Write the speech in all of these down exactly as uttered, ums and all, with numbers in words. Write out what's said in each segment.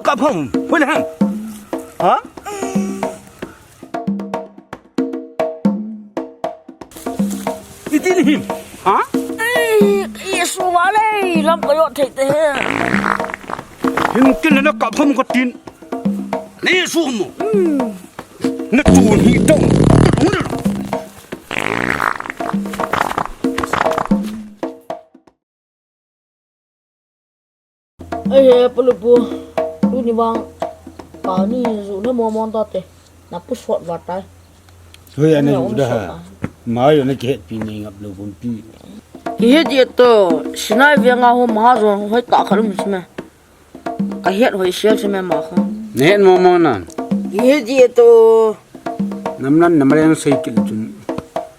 Ka pham, hoi le ham. Ha? Iti ni him. Ha? Ei, Yesu vale, lam ka yo thei te he. Hin kin na ka pham ka tin. Ni su mo. Na tu ni tong. Ai he, Palupu, tuni vang, kani ju na mo mo ta te, na pu sot va tai. Hoi, ana ju da ha. Ma yo na kihetpi ni ngap lo pumpi. Kihet di to, Sinai veng a ho mahajon hoi ta khalum sime. Ka het hoi sel sime ma kha. Ne het mo mo nan. Kihet di to. Namlan namareng sei kil chun.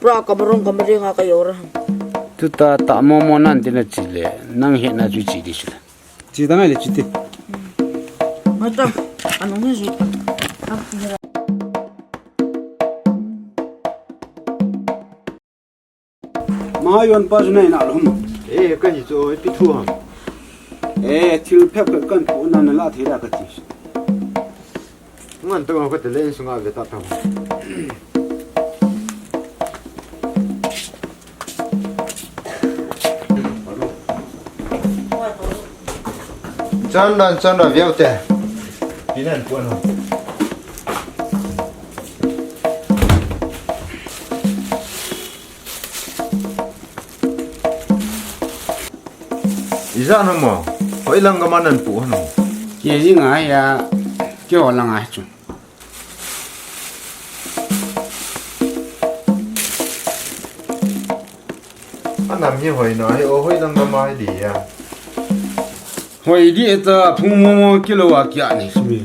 Pra kamarong kamareng a ka yo ra. Tuta ta mo mo nan tina chi le, nang hetna chu chi di sila. Chi ta ngai le chi te. Mai ta, anong ni ju. Ma yon pa ju nai na lo ma. Eh, ka hi chu, eh, pi thu ha. Eh, thil phep phep kan pu na na la thei la ka ti. Ngan tong ka te le insunga ve ta ta. Chan dan, chan dan, viau te. Pinan puan ho. Ija na mo, hoi lang ka manan pu hanu. Ke ji ngai ya, ke ho lang ai chu. Anam hi hoi na, hi o hoi lang ka mai di ya. Hoi di ta phung mo mo kilo a kia ni simi.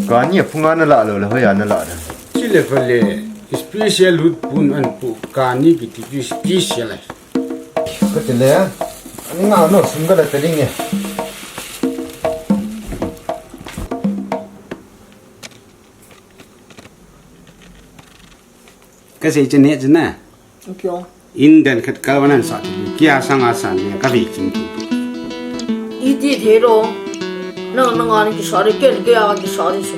Kani phung ana la lo le hoi ana la da. Chile fale, special lut pun an pu, kani kiti special ai. Ka ti le, ani nga no sum ka la ta ding e. Ka sei che ne che na. Kyo. Indian khat ka wanan sa ti. Kia sang a san ne ka vi chim tu. Iti the lo. Na na nga ni ki sa re ke ke a ki sa re su.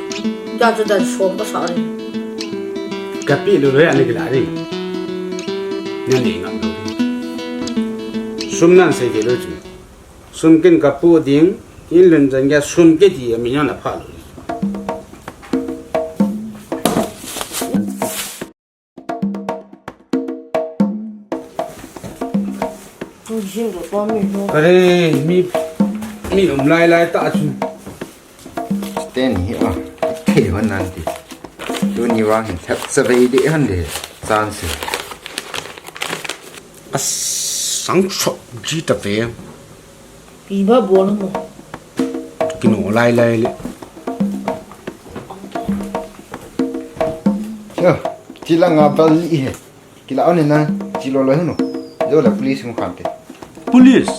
Kya cha dan som ka sa re. Ka pi lo lo ya ni ki la ri. Nya ni ngam lo. Sum nan sei ke lo chu. Sum kin ka pu ding, in lun jan ga sum ke ti a mi na na pha lo. Ka re, mi, mi um lai lai ta chu. Ten hi a, thei hon nan ti. Tuni vang hin thep sa vei de hon de, chance. A sang chok ji ta ve. Pi ba bol mo. Kino lai lai le. Cha, chi la nga bal li he. Kila on na, chi lo lo hunu. Yo la police mo khante. Police.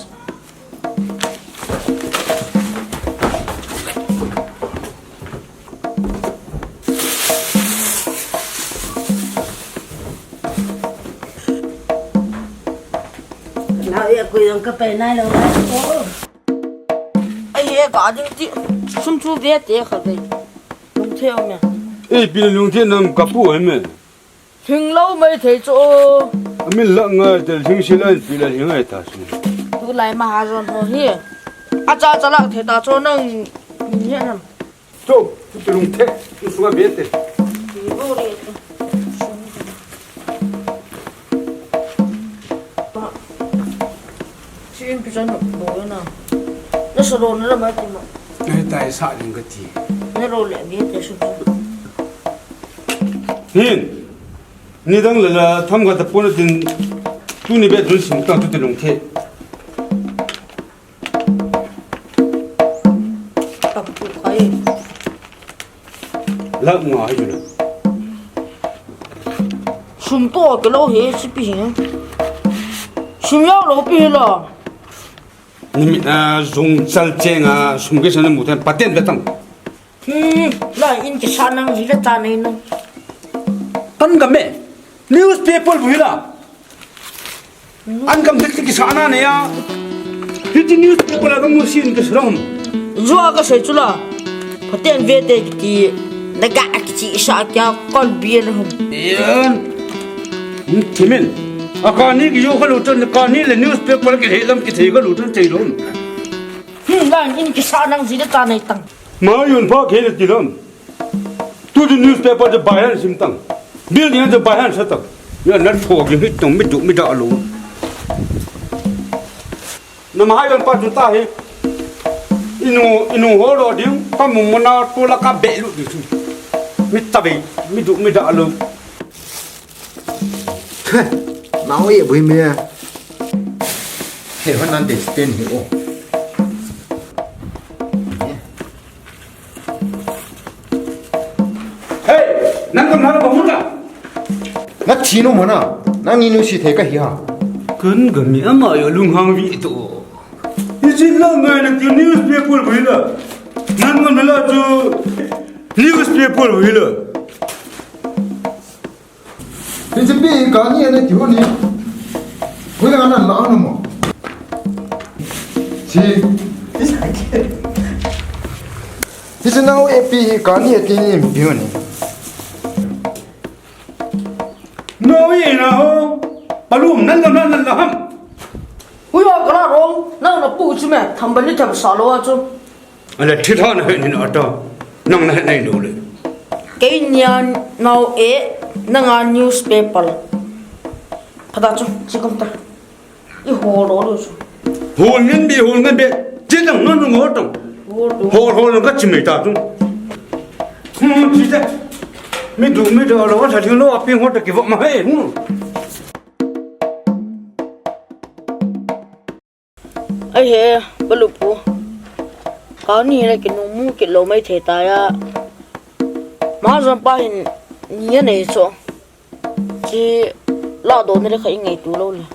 Lau ya ko yong ka pe nai lo la ko. Ai ye ka ding ti sum chu ve te kha ve. Lung the o me. Ei, pi lung the nam ka pu ai me. Thing lo mai thei chu. A min la ngai tel thing si lai pi la hi ngai ta su. Tu lai ma ha ron ho hi. A cha cha la thei ta chu nang ni he nam. Chu, chu ti lung the, chu sunga ve te. Ni bo re. Pa. Chi in pi chan bo na. Na sa ro na ma ti ma. Ai tai sa ding ka ti. Na ro le ve te su. Hin. Ni dang le la tham ka ta pon tin. Tu ni be dun sim ta tu ti lung the. Tam tu khai. Lak nga hi juna. Sum to ke lo he si pi he. Sum yau lo pi he lo. Ni mi na zong chal cheng a sum ke sa na mu tan paten da tang. Hmm, la in ke sa nang hi la ta nei nang. Tan ga me. Newspaper bu hi la. An kam thik thik kisa na ne ya. Hiti newspaper la dong mu sin ke srong. Jua kasei chu la. Phaten vete kiti. Naga kichi sa kya kon bien hum. Yan. Thimin. Akani kijo kalu tan, kani le newspaper kithei lam kithei kalu tan thei lom. Hmm, lang in kisa nang ji de ta nei tang. Mayon pha khe le ti lam. Tu chu newspaper chu bai han sim tang. Building chu bai han sa tang. Ya na tho ki hit tong mi du mi da lo. Na Mayon pa chu ta hi. Inu, inu ho lo ding. Ka mu mu na tu la ka be lu di chu. Mi ta be, mi du mi da lo. Nao e bui mi. He ho nan de sten hi o. Hey, nang kam na ba mun la? Na thi no mana. Nang ni nu si the ka hi ha. Kun ga mi ama yo lung hang vi to. Ijin la ngai na ti newspaper wi la. Nang ngam la chu newspaper wi la. Hiche pi kani ane ti ho ni. Hui na na na mo. Si. Hiche nao e pi kani ati ni pi ho ni. No e na ho. Palum nan nan nan ham. Hui wa kala rong, nang na pu chu me, tham ban ni tham sa lo a chu. Ale thi tha na he ni na ta. Nang na he nei lo le. Kei nia nao e, nanga newspaper. Phata chu, chi kom ta. I hol lo lo chu. Hol ngen be, hol ngen be. Chi dang nang nang ho tong. Hol lo. Hol hol ka chi me ta chu. Hmm, chi te. Mi du mi da lo, sa thing lo, a ping ho ta ki va ma he. Hmm. Ai he, ka lupu. Kani le kinung mu kit lo mai thei ta ya. Mahajon pa hin ni a nei cho. Chi la do ni le kha i ngei tu lo le.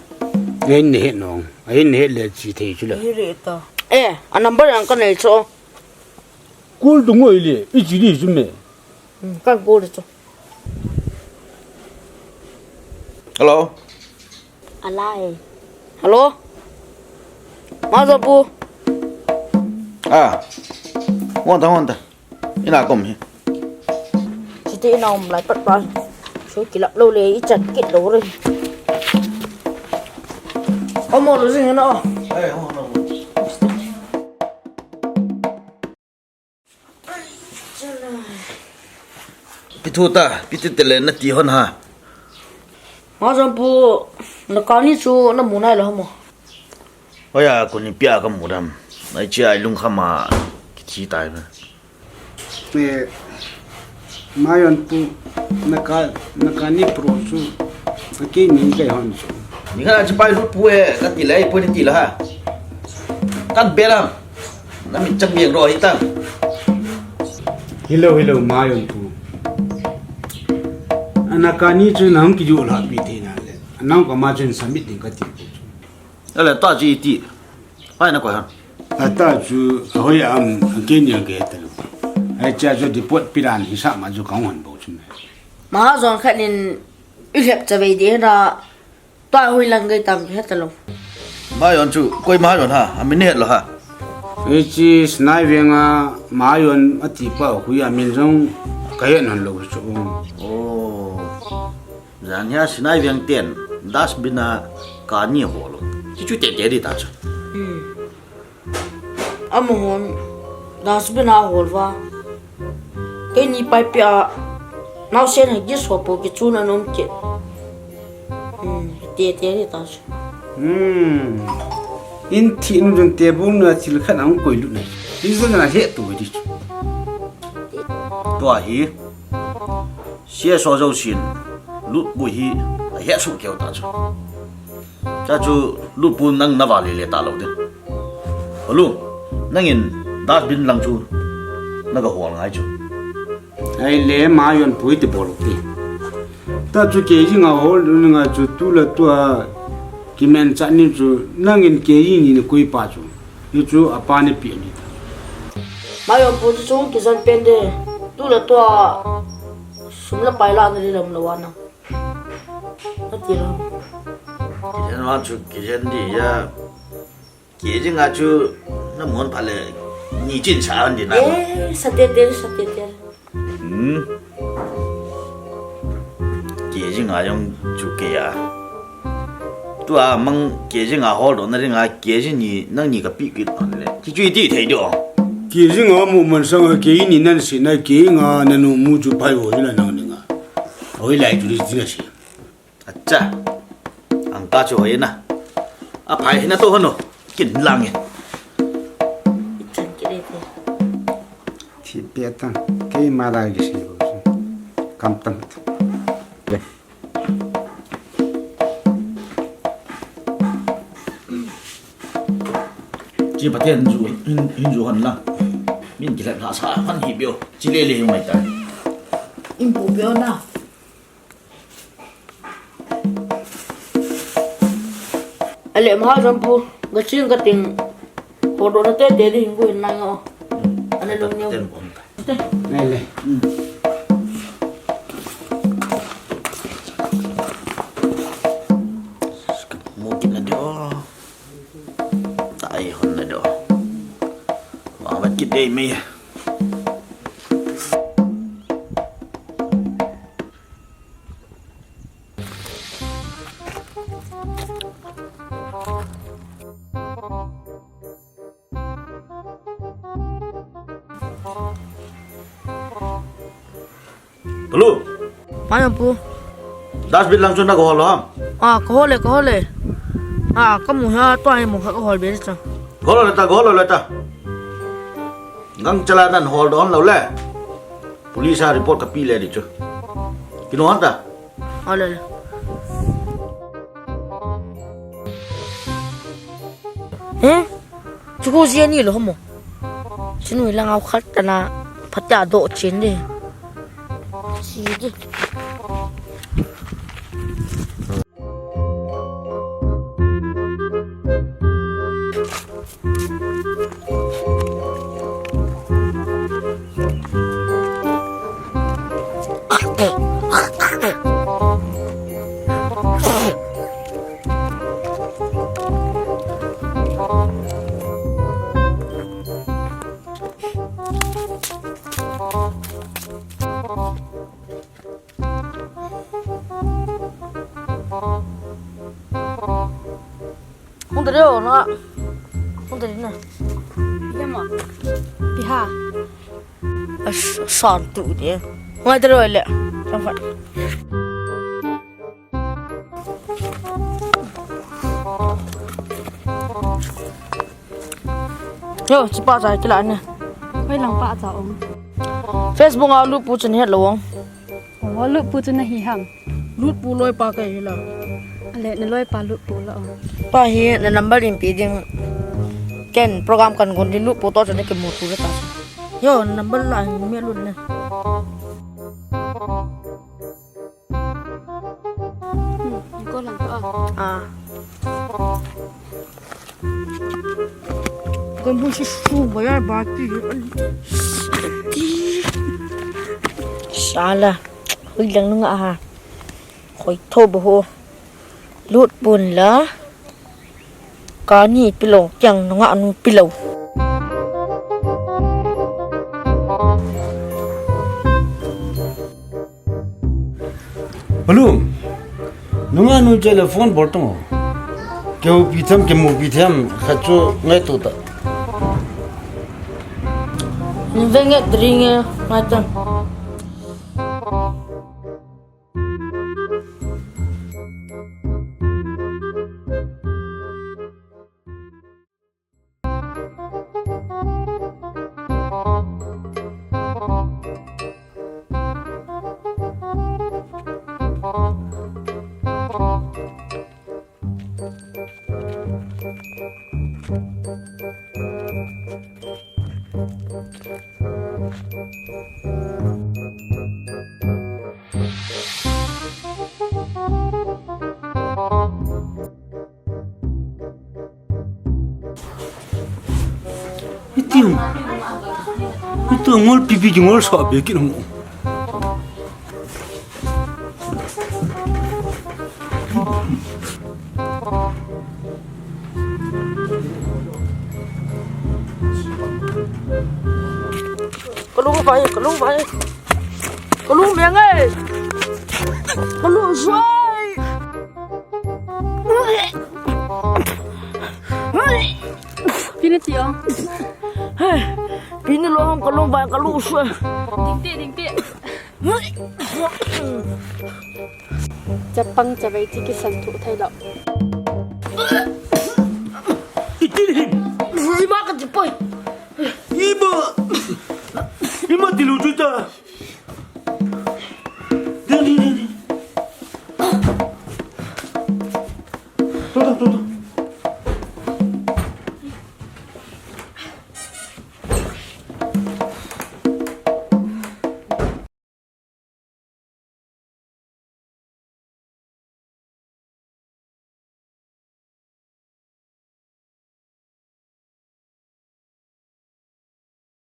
Nei nei nong. Ai nei le chi thei chu le. Hi re ta. Eh, a number ang ka nei cho. Kul du ngoi le, i chi di chu me. Hmm, kan kul cho. Hello. Alai. Hello. Mahajon pu. Ah. Hon ta, hon ta. Ina kom hi. Chite ina um lai pat pa. So kilap lo le i chat kit lo re. Omo lo jing na o. Ai, hon na. Pi thu ta, pi ti te le na ti hon ha. Mahajon pu, na kani chu na mu nai lo ha mo. Hoiya, kuni pia ka mu dam. Nai chi ai lung khama ki thi tai ba. Eh, Mahajon pu, na ka, na kani pro chu, na kei ni kai hon chu. Ni kha chi pai lu pu e, ka ti le, pu ni ti la ha. Kan be lam. Na mit chang biang ro hi tang. Hello, hello, Mahajon pu. Ana kani chu nang ki ju la pi te na le. Nang ka ma chun submit ding ka ti pu chu. Ale ta chi ti. Pai na ko ha. Ata chu a hoi am a ke ni a ke ta lu. Ai cha chu depot pi ran hi sa ma chu ka hon bo chu me. Mahajon khat nin i lhep cha vei de na. Tua hui lang gei tam he ta lo. Mahajon chu, koi Mahajon ha, a min het lo ha. Hichi Sinai Veng a Mahajon a ti pa hui a min jong ka het non lo chu. Oh. Jan hia Sinai Veng ten, dustbin a kani hol lo. Ki chu te te di ta chu. Hmm. Amahon dustbin a hol va. Keini pai pia. Naosen hagis ho po kichun anom kit. Hmm, te te ni ta chu. Hmm. In thi nu jong te bung na thil khat ang koi lut na. Ni jong na he tu di chu. Tua hi. C S O jousen, lutpu hi, a hehsuh keu ta chu. Cha chu, lutpu nang na vale le ta lo de. Holu, nangin dustbin lang chu, na ka hol ngai chu. Ai le Mahajon pu ti bol ti. Ta chu kei jing a hol, nunga chu tu la tua, kimen cha ni chu, nangin kei jing ni koi pa chu. Ni chu apa ni pi ni. Mahajon pu chu chung kijan pen de. Tu la tua sum la pai la na li lam lo wa na. Na ti lo. Kijan wa chu kijan di ya. Kei jing a chu na mon pha le. Ni chin sa an din a. Eh, sa te te, sa te te. Hmm. Kei jing a jong chu kei a. Tua mang kei jing a hol do na ring a kei jing ni nang ni ka pi kit an le. Chi chu i ti thei do. Kei jing a mu man sang a kei ni nan si na kei nga na nu mu chu phai ho ni la nang ni nga. Oi lai chu ri ti na si. Acha. Ang ka chu hoi na. A phai na to hano. Kin lang e. Chan kire te. Thi pe ta. Kei ma da gi si. Kam tam. Chi Pathen ju hin, hin ju han lang. Min kilat na sa han hi bio. Chi le le hi mai ta. In pu bio na. Ale maha jampu, gaching gating. Hodo na te te di hingu in lang o. Ane lung niu. Ten pon ta. Te. Nai le. Hmm. Mo kit na do. Tai hon na do. Wa wa kit dei me. Hello. Mai pu. Dustbin lang chu na ko hol ham? Ah, ko hol e, ko hol e. Ah, ka mu ha to ai mu kha ko hol be cha. Ko hol le ta, ko hol le ta. Gang chala nan hol don lo le. Police a report ka pi le di chu. Kino han ta? Ole le. Eh? Chu ko zia ni lo mo. Chu nu lang au khat ta na phat ta do chen de. Si de. Hung dere o na. Hung dere na. Yama. Biha. As san tu de. Hung dere o le. Sampat. Yo, chipa cha kila ne. Hoi lang pa cha ong. Facebook a lu pu chun het lo ong. Oh, lut pu chu na hi ham? Lut pu loi pa ka hi la. Ale, na loi pa lut pu la. Pa hi na number in pi ding. Ken program kan gon ding lut pu to chu na ke mu tu ta. Yo, number la hi me lut na. Hmm, ko lang to a. Ah. Kon hung si su ba ya ba ti. Sala. Hui lang nung a ha. Hoi tho bo ho. Lut pun la. Kani pilo kyang nunga nu pilo. Balum, nunga nu chele phone bol tong. Keu pi tham, kemu pi tham, khachu ngai tu ta. Venge dringe, ngai ta. Iti, iti ngol pipi ki ngol so be ki ngol. Ka lung vai, ka lung vai. Ka lung meng e. Ka lung suai. Pi nati o. Pi nalung, ka lung vai, ka lung suai. Ding te, ding te. Chapang chavei chi kisan thu thei lo. Iti hin. Ima ka ti poi.